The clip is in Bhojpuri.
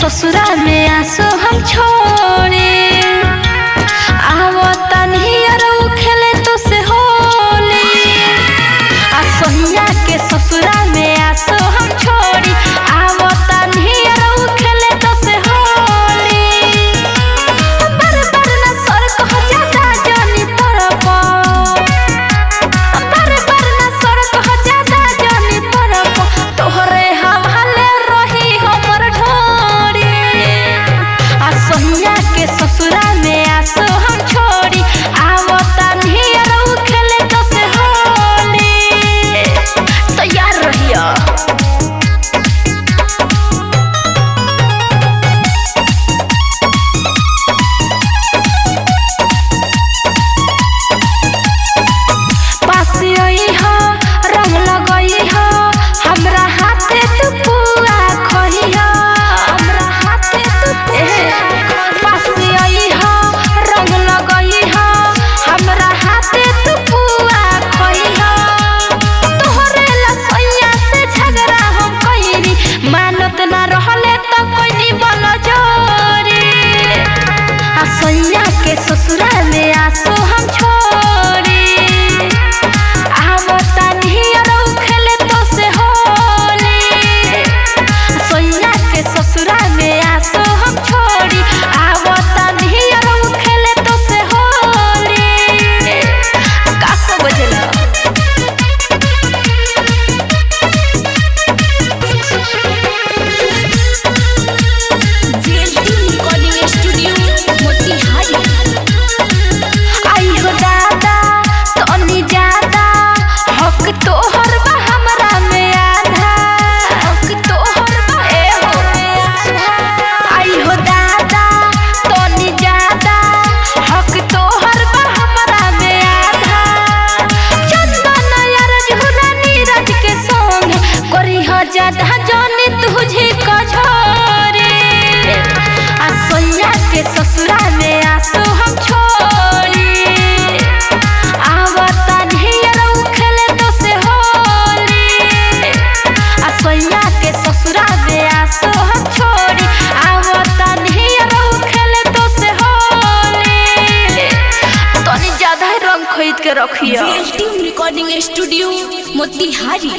ससुरा में आसो हम छोड़े आवतनी अरऊ खेले तो से होली। आ सोनिया के ससुरा में आसो हम छोड़ी आवतनी अरऊ खेले तो से होली। बर बर ना सर कह जाता जानी तरफ, बर बर ना सर कह जाता जानी तरफ, तोहरे हवाले रही हमर ढोरी। आ सोनिया के ससुरा में आसो हम छोड़ी आवतनी अरऊ खेले तो से होली। तैयार रहिया। पास आई हो रंग लगई हो हमरा हाथे तू पुआ खही हो, हमरा हाथे तू पुआ। पास आई हो रंग लगई हो हमरा हाथे तू पुआ खही हो। तोहरे ला सैया से झगड़ा हम कइनी, मानत ना रहले त कइनी बल जोरी। आ सैया के ससुरा में आसो हम छोड़ी आवतनी अरऊ खेले तो से होली। सैया के ससुरा में आसो हम छोड़ी आवतनी अरऊ खेले तो से होली। का समझला? VLT recording studio Motihari. आई हो दादा तनी जादा हक तोहर बा हमरा में आधा, हक तोहर बा ए हो आधा। आई हो दादा तनी जादा हक तोहर बा हमरा में आधा। चंदन यार झुरा नीरज के संग करी हो जादा जानी तुझे कझोरे। आ सोनिया के ससुरा में आसो हम छोड़ी आवतनी अरऊ खेले तो से होली। आ सोनिया के ससुरा में आसो हम छोड़ी आवतनी अरऊ खेले तो से होली। तनी ज्यादा रंग खरीद के रखिया। VLT recording studio Motihari.